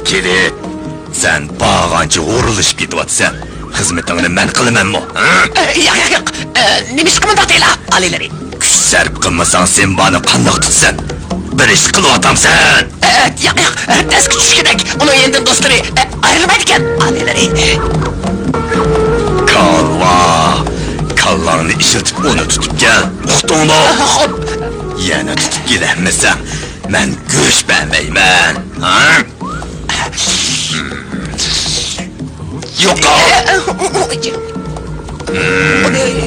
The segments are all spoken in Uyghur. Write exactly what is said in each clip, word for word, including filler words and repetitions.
كېلى، سەن بارغانچە ھۇرۇلۇشۇپ كېتىۋاتىسەن. خىزمىتىڭنى مەن قىلىمەنمۇ؟ ھە؟ ئە، ياق، ياق، ياق. ئە، نېمىشقا مۇنداق دەيلا، ئالىيلىرى؟ كۈچ سەرپ قىلمىساڭ، سىمبانى قانداق تۇتىسەن؟ بىر ئىش قىلىۋاتامسەن؟ ئە، ياق، ياق، تەسكە چۈشكۈدەك. ئۇنىڭ يېنىدىن دوستلىرى، ئە، ئايرىلمايدىكەن، ئالىيلىرى. كاللا! كاللاڭنى ئىشلىتىپ ئۇنى تۇتۇپ كەل. ئۇقتۇڭمۇ؟ ئە، خوپ. يەنە تۇتۇپ كېلەلمىسەڭ، مەن گۆش بەرمەيمەن. ھە؟ يوقال!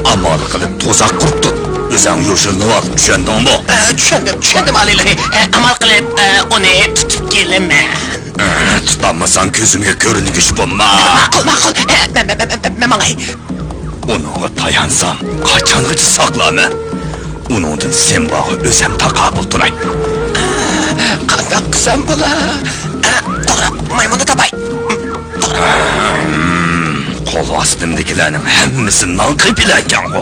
ئامال قىلىپ تۇزاق قۇرۇپ تۇر. ئۆزۈڭ يوشۇرۇنۇۋال، چۈشەندىڭمۇ؟ ئە، چۈشەندىم، چۈشەندىم، ئالىيلىرى. ئە، ئامال قىلىپ، ئە، ئۇنى تۇتۇپ كېلىمەن. ئە، تۇتالمىساڭ كۆزۈمگە كۆرۈنگۈچى بولما. ماقۇل، ماقۇل. ئە، مەن، مەن، مەن، مەن، مەن ماڭاي. ئۇنىڭغا تايانسام، قاچانغىچە ساقلايمەن؟ ئۇنىڭدىن سىمباغا ئۆزۈم تاقابىل تۇراي. قانداق قىلسام بولا؟ توغرا، مايمۇننى تاپاي. توغرا. قول ئاستىمدىكىلەرنىڭ ھەممىسى نان قېپىلەكەنغۇ.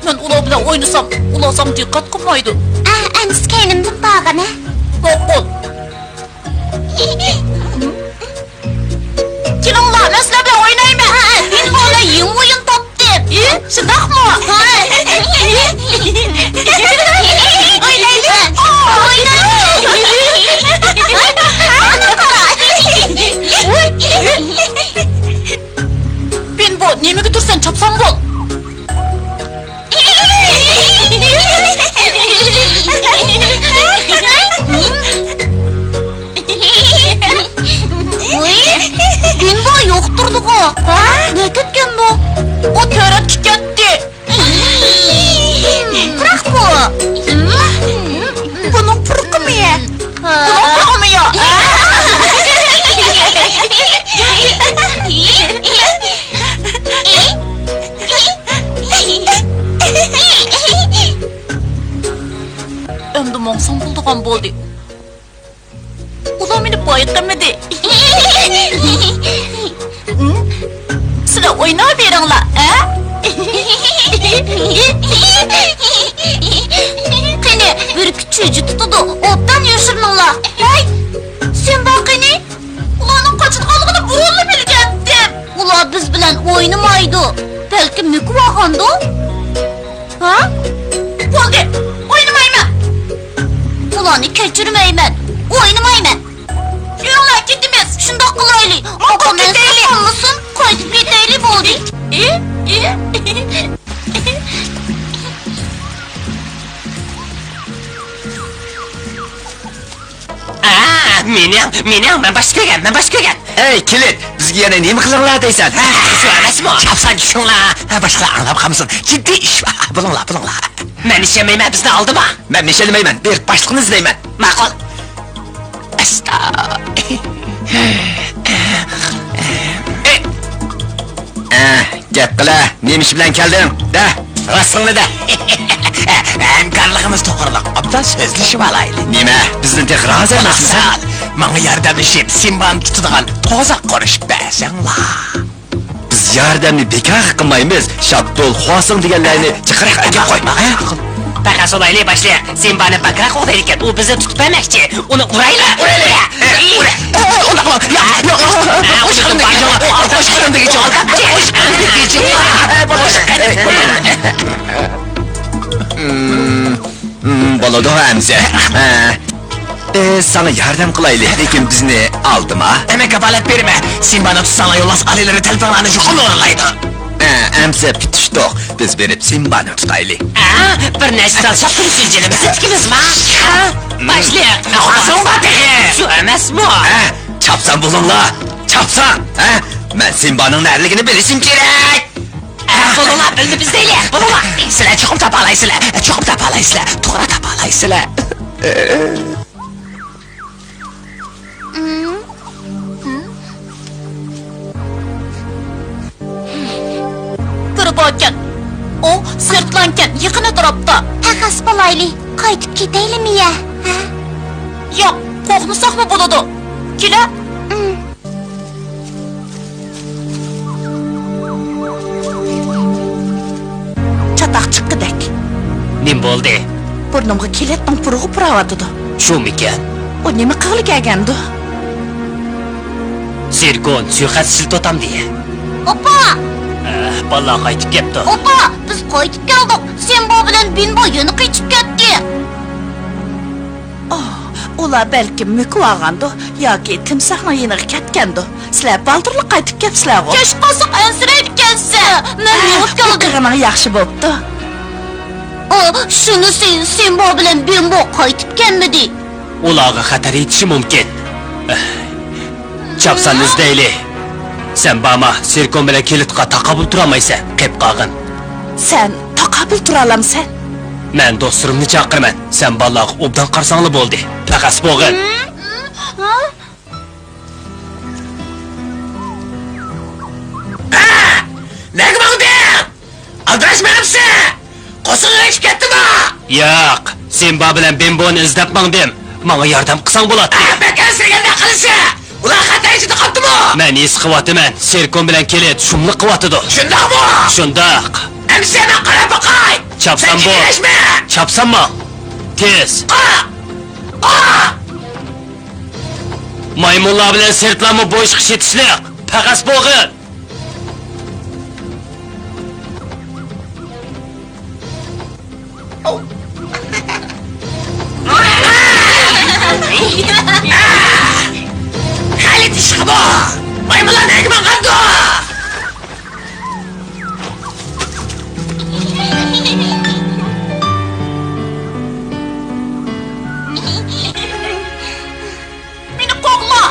مەن ئۇلار بىلەن ئوينىسام، ئۇلار ساڭا دىققەت قىلمايدۇ. ئە، ئەمىسە كەينىمدىن بارغىنە. ماقۇل. كېلىڭلار، مەن سىلەر بىلەن ئوينايمەن. ھە، مېنىڭ ئويۇن تاپتىم. ئى، شۇنداقمۇ؟ ئوينايلى. ئوينايلى. بىمبو، نېمىگە تۇرىسەن، چاپسان بول. ۋۇي، بىمبو يوق تۇردىغۇ. ھە؟ نە كەتكەن بۇ؟ ئۇ تۆرەتكە كەتتى. پۇراق بۇ. بۇنىڭ پۇرىقىمۇ يە. بۇنىڭ پۇرىقىمۇ يوق. ئەمدى ماڭسام بولىدىغان بولدى. ئۇلار مېنى بايقىمىدى. سىلەر ئويناۋېرىڭلار، ھە؟ قېنى، بۈركۈت چۈجە تۇتىدۇ، ئوبدان يوشۇرۇنۇڭلار. ھەي، سىمبا قېنى؟ ئۇلارنىڭ قاچىدىغانلىقىنى بۇرۇنلا بىلگەنتىم. ئۇلار بىز بىلەن ئوينىمايدۇ. بەلكىم مۆكۈۋالغاندۇ؟ ھە؟ بولدى، ئوينىمايمەن. ئۇلارنى كەچۈرمەيمەن. ئوينىمايمەن. يۈرۈڭلار، كېتىمىز. شۇنداق قىلايلى. ماقۇل، كېتەيلى. ئاپام كەتسە قالمىسۇن، قايتىپ كېتەيلى، بولدى. ئى، ئى، ئى. مېنىڭ، مېنىڭ، مەن باشتا كۆرگەن، مەن باشتا كۆرگەن. ئەي، كىلىت، بىزگە يەنە نېمە قىلىڭلار دەيسەن، ھە؟ شۇ ئەمەسمۇ؟ چاپسان چۈشۈڭلار. ھە، باشقىلار ئاڭلاپ قالمىسۇن. جىددىي ئىش بار. بولۇڭلار، بولۇڭلار. مەن ئىشەنمەيمەن، بىزنى ئالدىما. مەن ئىشەنمەيمەن، بېرىپ باشلىقنى ئىزدەيمەن. ماقۇل. ئاستا. ئە، گەپ قىلە، نېمە ئىش بىلەن كەلدىڭ؟ دە، راستىڭنى دە. ھەمكارلىقىمىز توغرىلىق ئوبدان سۆزلىشىپ ئالايلى. نېمە، بىزنى تېخى رازى ئەمەسمىسەن؟ ماقۇل. ماڭا ياردەملىشىپ، سىمبانى تۇتىدىغان تۇزاق قۇرۇشۇپ بەرسەڭلار. بىز ياردەمنى بىكارغا قىلمايمىز. شاپتۇل، خۇاسىڭ دېگەنلەرنى جىقراق ئەكەپ قوي. پەقەت سولايلى باشلىق. سىمبانى بەكرەك قوغدايدىكەن. ئۇ بىزنى تۇتۇپ بەرمەكچى. ئۇنى ئۇرايلى. ئۇرايلى. ئۇنداق قىلما. ياق، ياق. باشقىلارنى دېگىچە. باشقىلارنى دېگىچە. بولىدۇ ئەمىسە. ھە. ئى، ساڭا ياردەم قىلايلى، لېكىن بىزنى ئالدىما. ئەمە كاپالەت بېرىمەن. سىمبانى تۇتساڭلار يولۋاس ئالىيلىرى تەلىپىڭلارنى يۇقىرى ئورۇنلايدۇ. ئە، ئەمسە پۈتۈشتۇق. بىز بېرىپ سىمبانى تۇتايلى. ئە، بىر نەچچە تال شاپتۇل ئۈچۈن جېنىمىزنى تىكىمىزما؟ ھە؟ باشلىق، خۇاسىڭ بار تېخى. شۇ ئەمەسمۇ؟ ھە؟ چاپسان بولۇڭلار. چاپسان. ھە؟ مەن سىمبانىڭ نەدىلىكىنى بىلىشىم كېرەك. ئە، بولۇڭلار، بىلدى بىز دەيلى، بولۇڭلار. سىلەر چوقۇم تاپالايسىلەر، چوقۇم تاپالايسىلەر، توغرا تاپالايسىلەر. كىرىپ ئۆتكەن. ئۇ سىرتلانكەن، يېقىنى تۇرۇپتۇ. پەخەس بولايلى، قايتىپ كېتەيلىمۇ يە؟ ھە؟ ياق، قورقمىساقمۇ بولىدۇ. كېلە. چاتاق چىققۇدەك. نېمە بولدى؟ بۇرنۇمغا كىلىتنىڭ پۇرىقى پۇراۋاتىدۇ. شۇمىكەن؟ ئۇ نېمە قىلغىلى كەلگەندۇ؟ سىركون سۇيىقەست ئىشلىتىۋاتامدۇ؟ ئاپا! ئە، بالىلار قايتىپ كەپتۇ. ئاپا، بىز قايتىپ كەلدۇق. سىمبا بىلەن بىمبو يەنە قېچىپ كەتتى. ئۇلار بەلكىم مۆكۈۋالغاندۇ ياكى تىمساھنىڭ يېنىغا كەتكەندۇ. سىلەر بالدۇرلا قايتىپ كەپسىلەرغۇ. كەچ قالساق ئەنسىرەيدىكەنسەن. مەن مېڭىپ كەلدىم. قىلغىنىڭ ياخشى بوپتۇ. ئا، شۇنىسى، سىمبا بىلەن بىمبو قايتىپ كەلمىدى. ئۇلارغا خەتەر يېتىشى مۇمكىن. چاپسان ئىزدەيلى. سەن بارما، سىركون بىلەن كىلىتقا تاقابىل تۇرالمايسەن، قېپ قالغىن. سەن تاقابىل تۇرالامسەن؟ مەن دوستلىرىمنى چاقىرىمەن، سەن بالىلارغا ئوبدان قارىساڭلا بولدى. پەخەس بوغىن. نەگە ماڭدىڭ؟ ئالدىراش مېڭىپسەن! قورسىقىڭ ئېچىپ كەتتىمۇ؟ ياق، سىمبا بىلەن بىمبونى ئىزدەپ ماڭدىم. ماڭا ياردەم قىلساڭ بولاتتى. ئا، بەك ئەنسىرىگەندەك قىلىسەن! ئۇلار خەتەر ئىچىدە قاپتىمۇ؟ مەن ھېس قىلىۋاتىمەن، سىركون بىلەن كىلىت شۇملۇق قىلىۋاتىدۇ. شۇنداقمۇ؟ شۇنداق. ئەمىسە مەن قاراپ باقاي! چاپسان بول. چاپسان ماڭ! تېز! قا! قا! مايمۇنلار بىلەن سىرتلارمۇ بۇ ئىشقا چېتىشلىق. پەخەس بوغىن! غەلىتە ئىشقا بۇ! مايمۇنلار نەگە ماڭغاندۇ؟ مېنى قوغلا!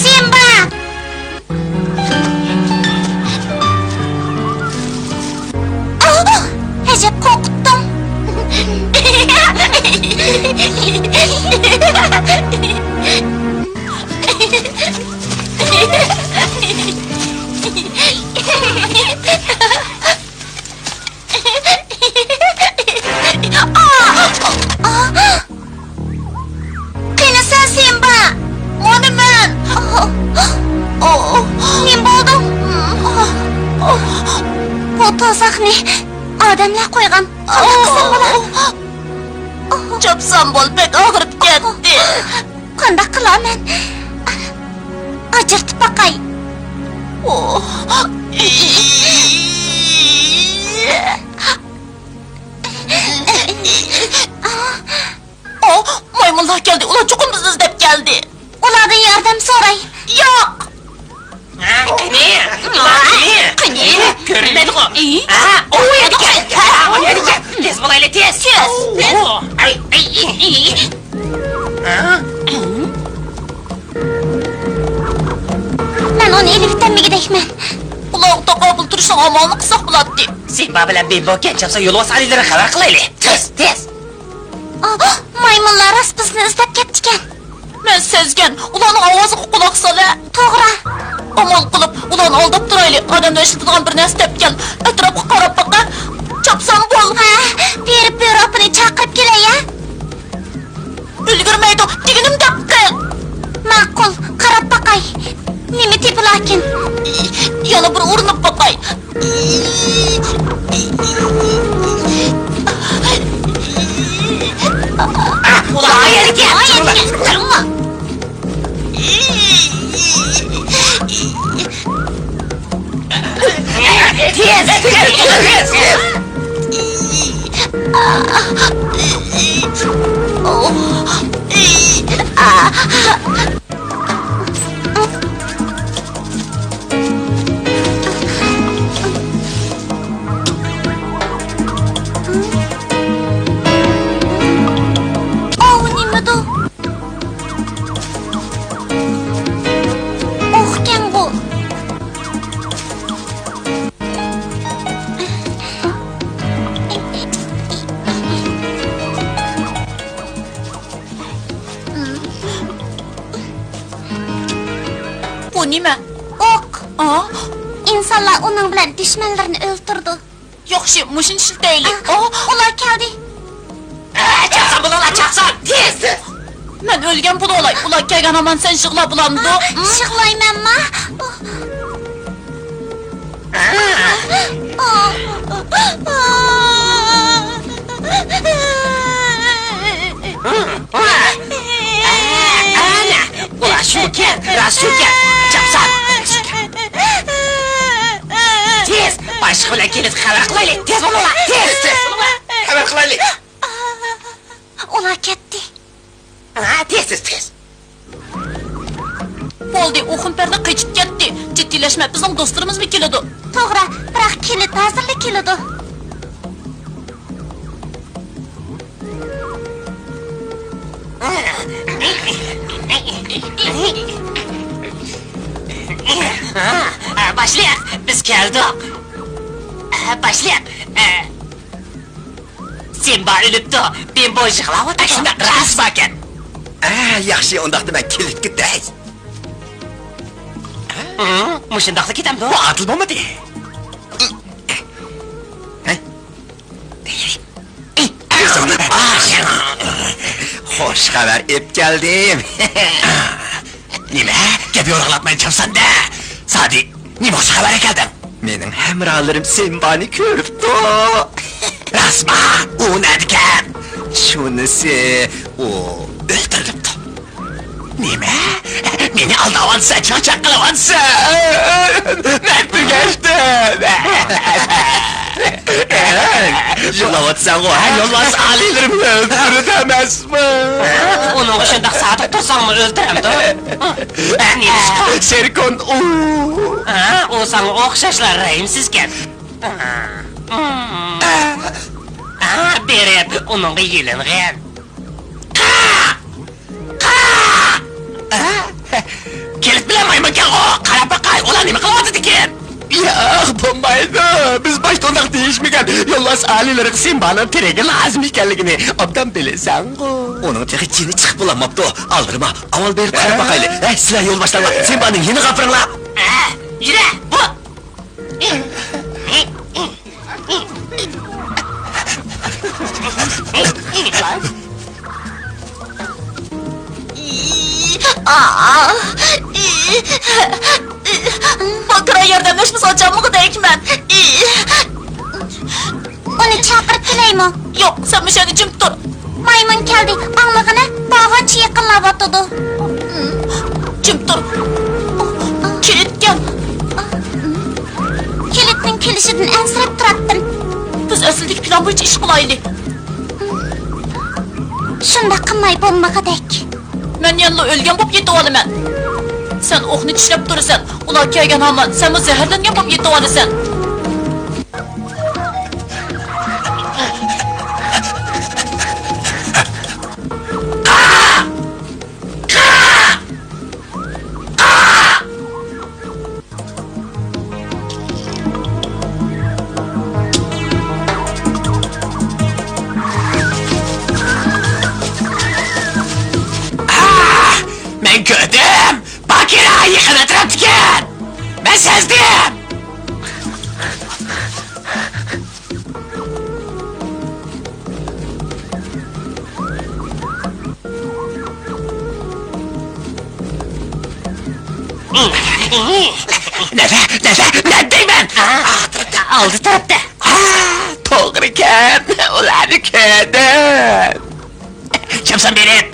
سىمبا! ئاھ! ئەجەب قورقۇتتۇڭ! قېنى سەن، سىمبا؟ مانا مەن. نېمە بولدۇڭ؟ بۇ تۇزاقنى ئادەملەر قويغان. قانداق قىلسام بولار؟ چاپسان بول، بەك ئاغرىپ كەتتى. قانداق قىلارمەن؟ ئاجرىتىپ باقاي. ئا، مايمۇنلار كەلدى، ئۇلار چوقۇم بىزنى ئىزدەپ كەلدى. ئۇلاردىن ياردەم سوراي. ياق! ھە، قېنى؟ قېنى؟ قېنى؟ كۆرۈنمەيدىغۇ. ئى؟ ھە، ئۇ يەرگە كەل. ھە، ئۇ يەرگە كەل. تېز بولايلى، تېز. تېز. ئۇ، ئاي، ئەي، ئەي، ئەي. ھە؟ مەن ئۇنى ئېلىۋېتەلمىگۈدەكمەن. ئۇلارغا تاقابىل تۇرۇشنىڭ ئامالىنى قىلساق بولاتتى. سىمبا بىلەن بىمبوكەن چاپسان يولۋاس ئالىيلىرىغا خەۋەر قىلايلى. تېز، تېز. ئا، مايمۇنلار راست بىزنى ئىزدەپ كەپتىكەن. مەن سەزگەن، ئۇلارنىڭ ئاۋازىغا قۇلاق سال ھە. توغرا. ئامال قىلىپ، ئۇلارنى ئالداپ تۇرايلى. ئادەملەر ئىشلىتىدىغان بىر نەرسە تېپىپ كەل. ئەتراپقا قاراپ باقە. چاپسان بول. ھە، بېرىپ بيۇرو ئاپىنى چاقىرىپ كېلەي ھە. ئۈلگۈرمەيدۇ، دېگىنىمدەك قىل. ماقۇل، قاراپ باقاي. نېمە تېپىلاكىن؟ يەنە بىر ئۇرۇنۇپ باقاي. ئۇلار ئايەرگە تۇرۇڭلار. تېز! تېز! ئاۋۇ نېمىدۇ؟ ئوخكەن بۇ. بۇ نېمە؟ ئوق. ئا؟ ئىنسانلار ئۇنىڭ بىلەن دۈشمەنلىرىنى ئۆلتۈرىدۇ. ياخشى، مۇشۇنى ئىشلىتەيلى. ئا، ئۇلار كەلدى. ئە، چاقسان بولۇڭلار، چاقسان! تېز، تېز! مەن ئۆلگەن بولۇۋالاي، ئۇلار كەلگەن ھامان سەن يىغلا بولامدۇ؟ يىغلايمەنما؟ ئەنە، ئۇلار شۇكەن، راست شۇكەن. چاپسان! تېز! باشلىق بىلەن كېلىپ خەۋەر قىلايلى. تېز بولۇڭلار، تېز، تېز! خەۋەر قىلايلى. ئۇلار كەتتى. ھە، تېز، تېز، تېز! بولدى، ئۇ خۇمپەردە قېچىپ كەتتى. جىددىيلەشمە، بىزنىڭ دوستلىرىمىزمۇ كېلىدۇ. توغرا، بىراق كىلىت ھازىرلا كېلىدۇ. باشلىق، بىز كەلدۇق. باشلىق، سىمبا ئۆلۈپتۇ، بىمبو يىغلاۋاتىدۇ. شۇنداق، راست باركەن. ئە، ياخشى، ئۇنداقتا مەن كىلىتكە دەي. مۇشۇنداقلا كېتەمدۇ؟ بۇ ئادىل بولمىدى. خوش خەۋەر ئېپ كەلدىم. نېمە؟ گەپ يورۇقلاتماي چاپسان دە. سادى، نېمە خۇش خەۋەر ئەكەلدىڭ؟ مېنىڭ ھەمراھلىرىم سىمبانى كۆرۈپتۇ. راستما؟ ئۇ نەدىكەن؟ شۇنىسى، ئۇ ئۆلتۈرۈلۈپتۇ. نېمە؟ مېنى ئالداۋاتىسەن، چاقچاق قىلىۋاتىسەن. مەن تۈگەشتىم. يىغلاۋاتىسەنغۇ، ھە؟ يولۋاس ئالىيلىرىمنى ئۆلتۈردى ئەمەسمۇ؟ ئۇنىڭغا شۇنداق سادىق تۇرساڭمۇ ئۆلتۈرەمدۇ؟ نېمىشقا؟ شېركون ئۇ. ئۇ ساڭا ئوخشاشلا رەھىمسىزكەن. بېرىپ ئۇنىڭغا يېلىنغىن. كىلىت بىلەن مايمۇن كەلغۇ، قاراپ باقاي، ئۇلار نېمە قىلىۋاتىدىكىن؟ ياق، بولمايدۇ. بىز باشتا ئۇنداق دېيىشمىگەن. يولۋاس ئالىيلىرىغا سىمبانىڭ تېرىگى لازىم ئىكەنلىكىنى ئوبدان بىلىسەنغۇ. ئۇنىڭ تېخى جېنى چىقىپ بولالماپتۇ. ئالدىرىما، ئاۋۋال بېرىپ قاراپ باقايلى. ھەي، سىلەر يولۋاشلارلا سىمبانىڭ يېنىغا ئاپىرىڭلار. ھە، يۈرە، بۇ. بۇ كىرا ياردەملەشمىسە ئاچالمىغۇدەكمەن. ئۇنى چاقىرىپ كېلەيمۇ؟ ياق، سەن مۇشۇ يەردە جىم تۇر. مايمۇن كەلدى، ئاڭلىغىنە، باغاچ يېقىنلاۋاتىدۇ. جىم تۇر. كىلىتكەن. كىلىتنىڭ كېلىشىدىن ئەنسىرەپ تۇراتتىم. بىز ئەسلىدىكى پىلان بويىچە ئىش قىلايلى. شۇنداق قىلماي بولمىغۇدەك. مەن يەنىلا ئۆلگەن بولۇپ يېتىۋالىمەن. سەن ئوقنى چىشلەپ تۇرىسەن. ئۇلار كەلگەن ھامان سەنمۇ زەھەرلەنگەن بولۇپ يېتىۋالىسەن. مەن كۆردۈم! باكىرا يېقىن ئەتراپتىكەن! مەن سەزدىم! نەدە، نەدە، نەدە دەيمەن! ئالدى تەرەپتە. ھا، توغرىكەن، ئۇلارنى كۆردۈم. چاپسان بېرىپ،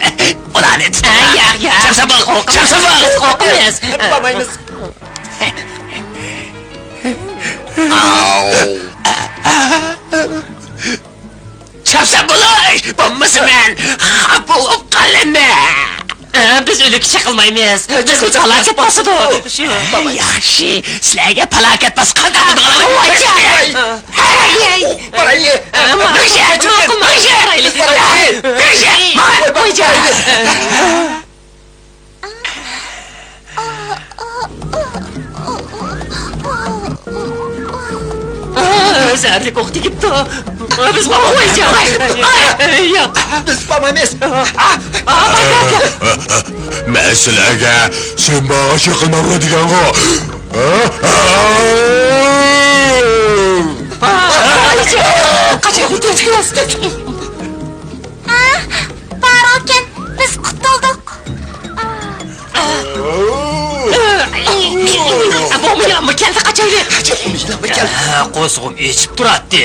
ئۇلارنى تۇتۇڭلار. ھە، ياق، ياق. چاپسان بول، چاپسان بول. بىز قورقىمىز. بارمايمىز. ئاۋ. چاپسان بولۇش، بولمىسا مەن خاپا بولۇپ قالىمەن. ئە، بىز ئۆلۈككە چېقىلمايمىز. بىزگە پالاكەت باسىدۇ. ياخشى، سىلەرگە پالاكەت باسقاندا. ۋايجان! ھەي! بارايلى! ماقۇل، ماقۇل، بارايلى. زەھەرلىك ئوق تېگىپتۇ. بىز ۋايجان! ياق. بىز بارمايمىز. مەن سىلەرگە سىمباغا چېقىلماڭلار دېگەنغۇ. قاچايلى، تېز، تېز. بارىكەن، بىز قۇتۇلدۇق. بولمىغانمۇ كەلدى، قاچايلى. قورسىقىم ئېچىپ تۇراتتى.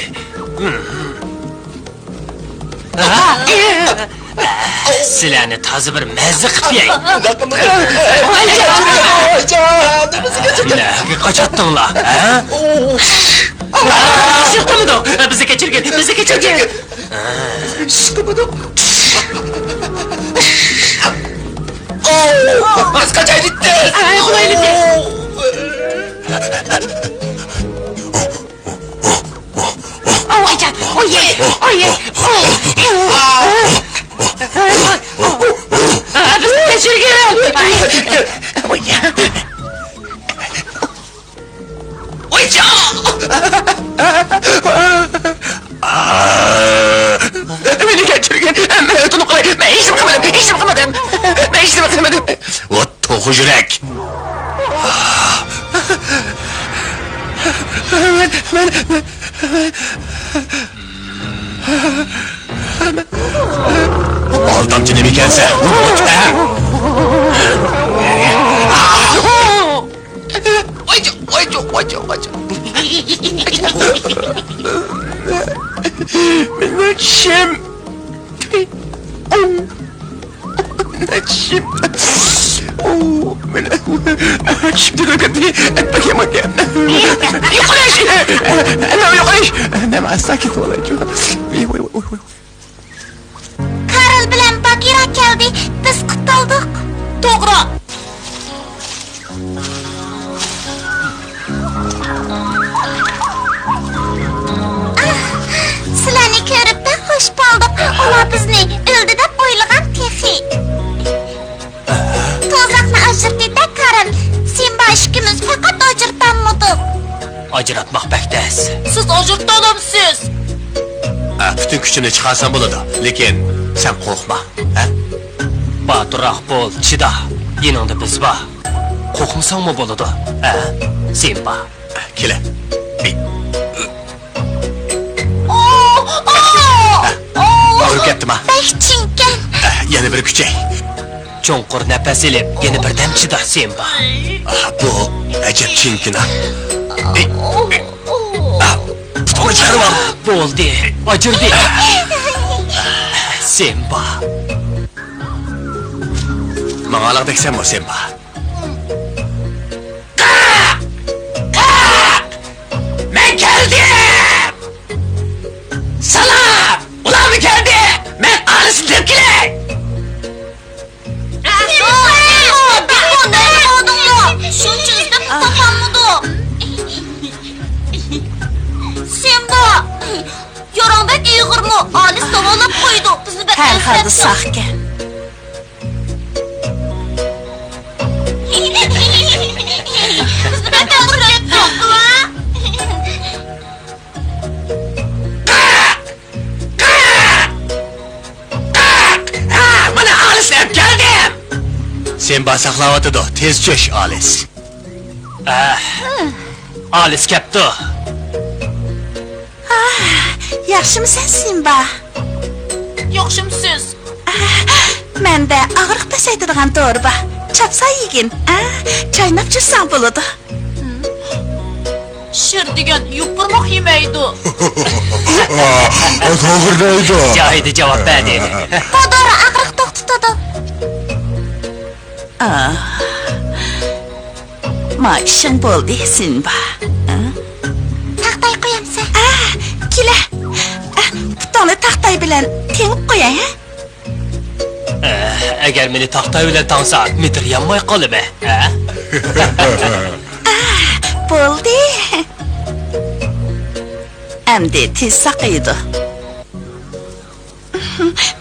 سىلەرنى تازا بىر مەززە قىلىپ يەي. نەگە قاچاتتىڭلار، ھە؟ ئىش قىلمىدۇق. بىزنى كەچۈرگىن، بىزنى كەچۈرگىن. ئىش قىلمىدۇق. بىز قاچايلى تېز. ئاي، قولايلى تېز. ۋايجان، ئوي، ئوي، ئوي. بىزنى كەچۈرگىن. ۋايجان. مېنى كەچۈرگىن. مەن ئۆتۈنۈپ قالاي. مەن ھېچنېمە قىلمىدىم. ھېچنېمە قىلمىدىم. مەن ھېچنېمە قىلمىدىم. ۋات توخۇ يۈرەك. مەن، مەن، مەن، مەن، ئالدامچى نېمىكەنسەن؟ ۋايجان، ۋايجان، ۋايجان، ۋايجان. مېنىڭ چىشىم. مېنىڭ چىشىم. چىشىم تۈگۈلۈپ كەتتى. بەك يامان گەپ. يوقىلىش! نېمە يوقىلىش؟ نېمە، ساكىت بولايچۇ. ۋاي، ۋاي، ۋاي، ۋاي. كارل بىلەن باگىرا كەلدى، بىز قۇتۇلدۇق. توغرا. ئاھ، سىلەرنى كۆرۈپ بەك خوش بولدۇق. ئۇلار بىزنى ئۆلدى دەپ ئويلىغان تېخى. تۇزاقنى ئاجرىتىدە كارل، سىمبا ئىككىمىز پەقەت ئاجرىتالمىدۇق. ئاجراتماق بەك تەس. سىز ئاجرىتالامسىز؟ ئە، پۈتۈن كۈچۈمنى چىقارسام بولىدۇ، لېكىن سەن قورقما، ھە؟ باتۇرراق بول، چىدا. يېنىڭدا بىز بار. قورقمىساڭمۇ بولىدۇ، ھە؟ سىمبا. كېلە. ئاغرىپ كەتتىما؟ بەك چىڭكەن. يەنە بىر كۈچەي. چوڭقۇر نەپەس ئېلىپ، يەنە بىردەم چىدا، سىمبا. بۇ ئەجەب چىڭكىنا. پۇتۇڭنى چىقىرىۋال. بولدى، ئاجرىدى. سىمبا. ماڭالاغدەكسەنمۇ، سىمبا؟ مەن كەلدىم! سالام! ئۇلارمۇ كەلدى! مەن ئارىسىنى دەپ كېلەي! ھەر ھالدا ساقكەن. ھە، مانا ئالىسنى ئەپ كەلدىم. سىمبا ساقلاۋاتىدۇ، تېز چۆش ئالىس. ئەھ، ئالىس كەپتۇ. ئاھ، ياخشىمۇسەن سىمبا؟ ياخشىمۇسىز؟ ئاھ، مەندە ئاغرىق پەسەيتىدىغان دورا بار. چاپسان يېگىن، ئاھ، چايناپ جۈرسەڭ بولىدۇ. شىر دېگەن يوپۇرماق يېمەيدۇ. توغرا دەيدۇ. جايىدا جاۋاب بەردى. بۇ دورا ئاغرىق توختىتىدۇ. ئاھ. ما ئىشىڭ بولدى، سىمبا. ئاھ. تاختاي قويامسەن؟ ئاھ، كېلە. ئاھ، پۇتۇڭنى تاختاي بىلەن تېڭىپ قوياي، ھە؟ ئەگەر مېنى تاختاي بىلەن تاڭسا، مىدىرلىيالماي قالىمەن، ھە؟ بولدى. ئەمدى تېز ساقىيىدۇ.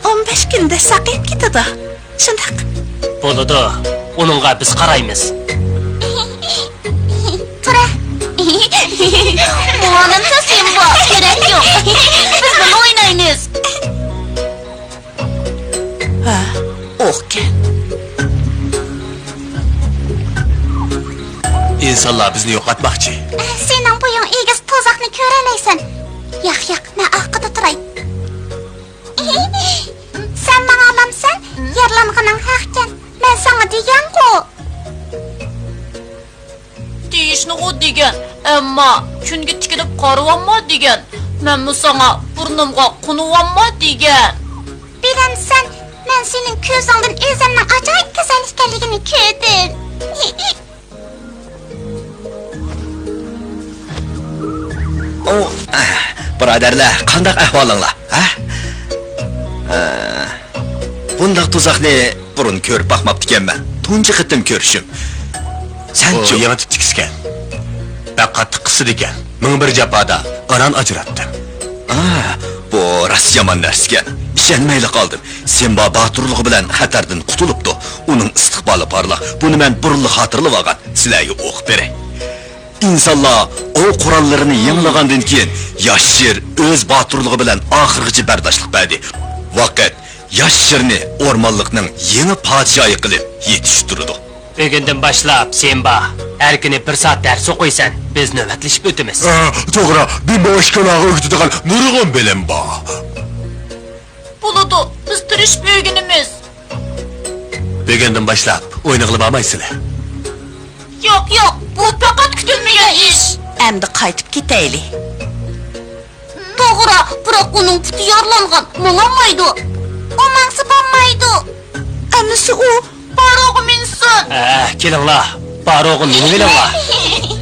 ئون بەش كۈندە ساقىيىپ كېتىدۇ. شۇنداق. بولىدۇ. ئۇنىڭغا بىز قارايمىز. تۇرە. ماڭا نېمە سىمبا، كېرەك يوق. بىز بىللە ئوينايمىز. ھە، ئوكەن. ئىنسانلار بىزنى يوقاتماقچى. سېنىڭ بويۇڭ ئېگىز، تۇزاقنى كۆرەلەيسەن. ياق، ياق، مەن ئارقىدا تۇراي. سەن ماڭالامسەن؟ يارىلانغىنىڭ ھەقكەن. مەن ساڭا دېگەنغۇ. دېيىشنىغۇ دېگەن، ئەمما كۈنگە تىكىلىپ قارىۋالما دېگەن. مەنمۇ ساڭا بۇرنۇمغا قونۇۋالما دېگەن. بىلەمسەن، مەن سېنىڭ كۆزۈڭدىن ئۆزۈمنىڭ ئاجايىپ گۈزەل ئىكەنلىكىنى كۆردۈم. ئۇ، بۇرادەرلەر، قانداق ئەھۋالىڭلار، ھە؟ ھە. بۇنداق تۇزاقنى بۇرۇن كۆرۈپ باقماپتىكەنمەن. تۇنجى قېتىم كۆرۈشۈم. سەنچۇ؟ ئۇ يېڭى تىپتىكىسىكەن. بەك قاتتىق قىسىدىكەن. مىڭ بىر جاپادا ئاران ئاجراتتىم. ئا، بۇ راست يامان نەرسىكەن. ئىشەنمەيلا قالدىم. سىمبا باتۇرلۇقى بىلەن خەتەردىن قۇتۇلۇپتۇ. ئۇنىڭ ئىستىقبالى پارلاق. بۇنى مەن بۇرۇنلا خاتىرىلىۋالغان. سىلەرگە ئوقۇپ بېرەي. ئىنسانلار ئوۋ قوراللىرىنى يېڭىلىغاندىن كېيىن، ياش شىر ئۆز باتۇرلۇقى بىلەن ئاخىرغىچە بەرداشلىق بەردى. ۋاقىت ياش شىرنى ئورمانلىقنىڭ يېڭى پادىشاھى قىلىپ يېتىشتۈرىدۇ. بۈگۈندىن باشلاپ، سىمبا، ھەر كۈنى بىر سائەت دەرس ئوقۇيسەن، بىز نۆۋەتلىشىپ ئۆتىمىز. ئە، توغرا، بىمبو ئىشكاناغا ئۆگىتىدىغان نۇرغۇن بىلىم بار. بولىدۇ، بىز تىرىشىپ ئۆگىنىمىز. بۈگۈندىن باشلاپ ئوينىغىلى بارمايسىلەر. ياق، ياق، بۇ پەقەت كۈتۈلمىگەن ئىش. ئەمدى قايتىپ كېتەيلى. توغرا، بىراق ئۇنىڭ پۇتى يارىلانغان، ماڭالمايدۇ. ئۇ ماڭسا بولمايدۇ. ئەمىسە ئۇ. باروغا مىنسۇن. ئە، كېلىڭلار، باروغا مىنىۋېلىڭلار.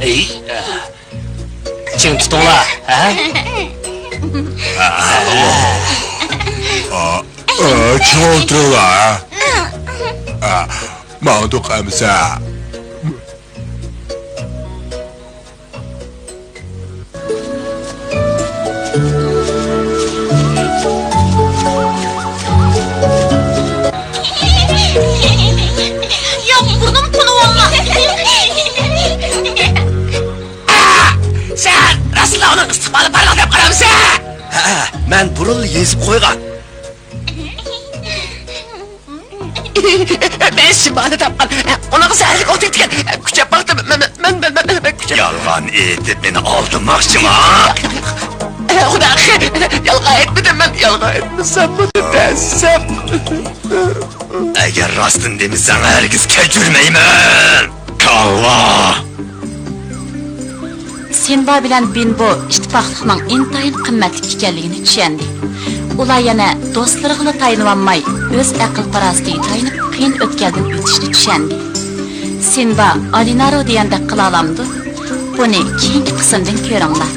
ئەي، ئە. چىڭ تۇتۇڭلار، ھە؟ چىڭ تۇرۇڭلار، ھە؟ ماڭدۇق ئەمىسە. ياق، بۇرنۇم قونۇۋالما. سەن راستلا ئۇنىڭ ئىستىقبالى پارلاق دەپ قارامسەن؟ ھەئە، مەن بۇرۇنلا يېزىپ قويغان. مەن شىمالنى تاپقان. قۇلىقى سەھەرلىك ئوتۇيدىكەن. كۈچەپ باقتىم. مەن، مەن، مەن، مەن، مەن كۈچەپ. يالغان ئېيتىپ مېنى ئالدىماقچىما؟ خۇدا، يالغان ئېيتمىدىم مەن. يالغان ئېيتمىسام بۇنى دەسسەم. ئەگەر راستىنى دېمىسەڭ، ھەرگىز كەچۈرمەيمەن. كاللا! سىمبا بىلەن بىنبو ئىتتىپاقلىقنىڭ ئىنتايىن قىممەتلىك ئىكەنلىكىنى چۈشەندى. ئۇلار يەنە دوستلىرىغىلا تايىنىۋالماي، ئۆز ئەقىل-پاراسىتىگە تايىنىپ قىيىن ئۆتكەلدىن ئۆتۈشنى چۈشەندى. سىمبا ئالىنارو دېگەندەك قىلالامدۇ؟ بۇنى كېيىنكى قىسىمدىن كۆرۈڭلار.